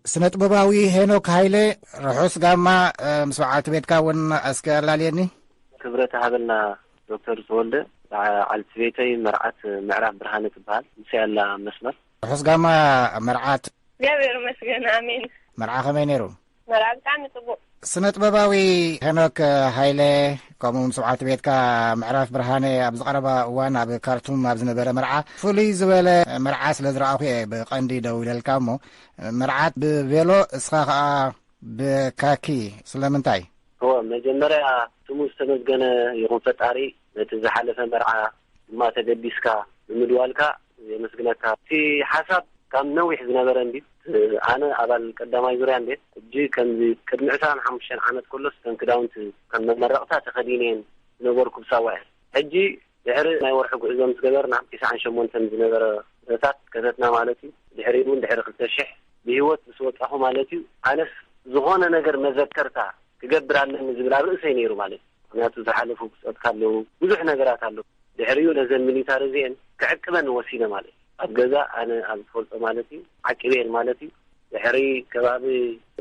ስነ ጥበባዊ ሄኖክ ሃይለ፣ ርሑስ ጋማ፣ እ፣ ምስ በዓልቲ ቤትካ እውን እስከ ኣላልየኒ። ክብረት ሃበልና ዶክተር ተወልደ። በዓልቲ ቤተይ መርዓት ምዕራፍ ብርሃነ ትበሃል። ምስ ያላ መስመር። ርሑስ ጋማ መርዓት። እግዚኣብሔር ይመስገን፣ ኣሜን። መርዓ ከመይ ነይሩ? መርዓ ብጣዕሚ ጽቡቕ። ስነ ጥበባዊ ሄኖክ ሃይለ፣ ከምኡ ምስ በዓልቲ ቤትካ ምዕራፍ ብርሃነ ኣብ ዝቐረባ እዋን ኣብ ካርቱም ኣብ ዝነበረ መርዓ፣ ፍሉይ ዝበለ መርዓ ስለ ዝረኣኹ እየ ብቐንዲ ደው ኢለልካ። እሞ መርዓት ብቬሎ፣ እስኻ ኸኣ ብካኪ፣ ስለምንታይ? እወ፣ መጀመርያ ስሙ ዝተመዝገነ ይኹን ፈጣሪ፣ ነቲ ዝሓለፈ መርዓ ድማ ተገዲስካ ብምድዋልካ የመስግነካ። እቲ ሓሳብ ካብ ነዊሕ ዝነበረ እንዲ፣ ኣነ ኣባል ቀዳማይ ዙርያ እንዴ፣ ሕጂ ከምዚ ቅድሚ ዕስራን ሓሙሽተን ዓመት ከሎስ ከም ክዳውንቲ ከም መመረቕታ ተኸዲነየን ዝነበርኩ ብሳዋ እየ። ሕጂ ድሕሪ ናይ ወርሒ ጉዕዞ ምስ ገበርና፣ ዒስራን ሸሞንተን ዝነበረ ኩነታት ከተትና ማለት እዩ። ድሕሪኡ እውን ድሕሪ ክልተ ሽሕ ብህይወት ምስ ወጻኹ ማለት እዩ፣ ኣነስ ዝኾነ ነገር መዘከርታ ክገብር ኣለኒ ዝብል ኣብ ርእሰይ ነይሩ ማለት እዩ። ምክንያቱ ዝሓለፉ ብጾትካ ኣለዉ፣ ብዙሕ ነገራት ኣለዉ። ድሕሪኡ ነዘን ሚሊታሪ እዚአን ክዕቅበን ወሲነ ማለት እዩ። ኣብ ገዛ ኣነ ኣብ ዝፈልጦ ማለት እዩ፣ ዓቂበየን ማለት እዩ። ድሕሪ ከባቢ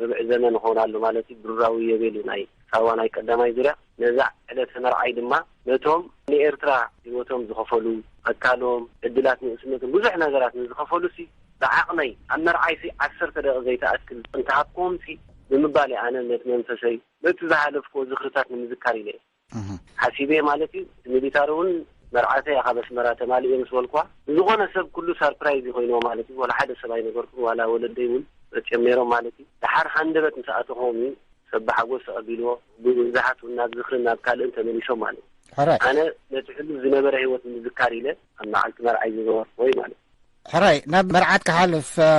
ርብዒ ዘመን ይኸውን ኣሎ ማለት እዩ፣ ብሩራዊ የቤሉ ናይ ሳዋ ናይ ቀዳማይ ዙርያ። ነዛ ዕለተ መርዓይ ድማ ነቶም ንኤርትራ ህይወቶም ዝኸፈሉ፣ ኣካሎም፣ ዕድላት ንእስነቶም፣ ብዙሕ ነገራት ንዝኸፈሉ ሲ ብዓቕመይ ኣብ መርዓይ ሲ ዓሰርተ ደቂቕ ዘይትኣክል እንተሃብክዎም ሲ ብምባል እየ ኣነ ነቲ መንፈሰይ ነቲ ዝሓለፍክዎ ዝኽርታት ንምዝካር ኢለ እየ እህ። ሓሲበ ማለት እዩ። እቲ ሚሊታሪ እውን መርዓተይ ካብ ኣስመራ ተማሊኡ ምስ በልኳ፣ ንዝኾነ ሰብ ኩሉ ሳርፕራይዝ ኮይንዎ ማለት እዩ። ዋላ ሓደ ሰብ ኣይነገርኩን፣ ዋላ ወለደይ እውን መፅኦም ነይሮም ማለት እዩ። ደሓር ሃንደበት ምስ ኣተኹዎም እዩ ሰብ ብሓጎስ ተቐቢልዎ። ብብዙሓት እውን ናብ ዝኽርን ናብ ካልእን ተመሊሶም ማለት እዩ። ሕራይ። ኣነ ነቲ ሕሉፍ ዝነበረ ህይወት ንምዝካር ኢለ ኣብ መዓልቲ መርዓይ ዝገበርኩዎ እዩ ማለት እዩ። ሕራይ፣ ናብ መርዓት ክሓልፍ፣ እ፣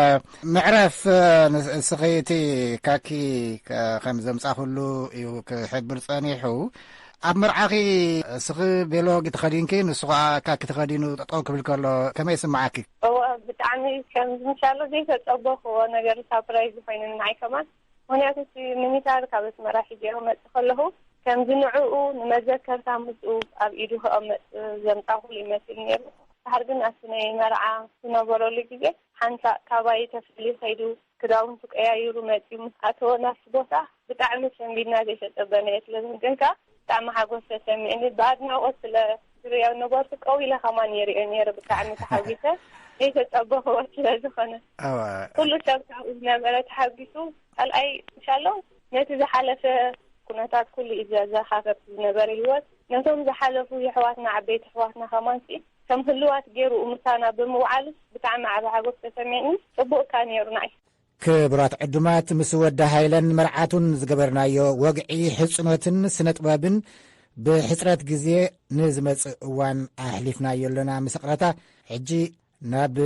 ምዕረፍ፣ እ፣ ንስ-፣ እስኺ እቲ ካኪ ከ-፣ ከም ዘምጻኹሉ እዩ ክሕብር ጸኒሑ። ኣብ መርዓኺ እስኺ ቤሎ ተኸዲንኪ፣ ንሱ ኸኣ ካኪ ተኸዲኑ ጠጠው ክብል ከሎ ከመይ ይስምዓኪ? እወ፣ ብጣዕሚ ከም ዝምሻሎ ዘይተጸበኽዎ ነገር ሳፕራይዝ ኮይኑኒ ንዓይ ከማን። ምኽንያቱ እቲ ሚኒታር ካብ ኣስመራ ሒዘዮ መጽእ ከለኹ፣ ከምዚ ንዕኡ ንመዘከርታ ምስኡ ኣብ ኢዱ ከቐመጥ ዘምጻኹሉ ይመስል ነይሩ። ድሓር ግን ኣብቲ ናይ መርዓ ዝነበረሉ ግዜ፣ ሓንሳእ ካባይ ተፈልዩ ከይዱ፣ ክዳውንቱ ቀያይሩ መጺኡ ምስ ኣተወ ናብቲ ቦታ፣ ብጣዕሚ ሰንቢድና ዘይተጸበናዮ ስለ ዝምግንካ፣ ብጣዕሚ ሓጎስ ተሰሚዕኒ። ብኣድናቖት ስለ ዝርእዮ ነበርኩ፣ ቀው ኢለ ከማን የርእዮ ነይረ። ብጣዕሚ ተሓጒሰ፣ ዘይተጸበኽዎ ስለ ዝኾነ። ኣዋ። ኩሉ ሰብ ካብኡ ዝነበረ ተሓጒሱ፣ ካልኣይ፣ እንሻሎ፣ ነቲ ዝሓለፈ ኩነታት ኩሉ እዩ ዘዘኻኽር ዝነበረ ህይወት። ነቶም ዝሓለፉ የሕዋትና፣ ዓበይቲ ኣሕዋትና ከማንሲ ከም ህልዋት ገይሩ ምሳና ብምውዓሉ ብጣዕሚ ዓቢ ሓጎስ ተሰሚዕኒ። ጽቡቕ እካ ነይሩ ንዓይ። ክቡራት ዕዱማት፣ ምስ ወዲ ሃይለን መርዓቱን ዝገበርናዮ ወግዒ ሕጽኖትን ስነ ጥበብን ብሕጽረት ግዜ ንዝመጽእ እዋን ኣሕሊፍናዮ ኣለና። ምስ ይቕረታ፣ ሕጂ ናብ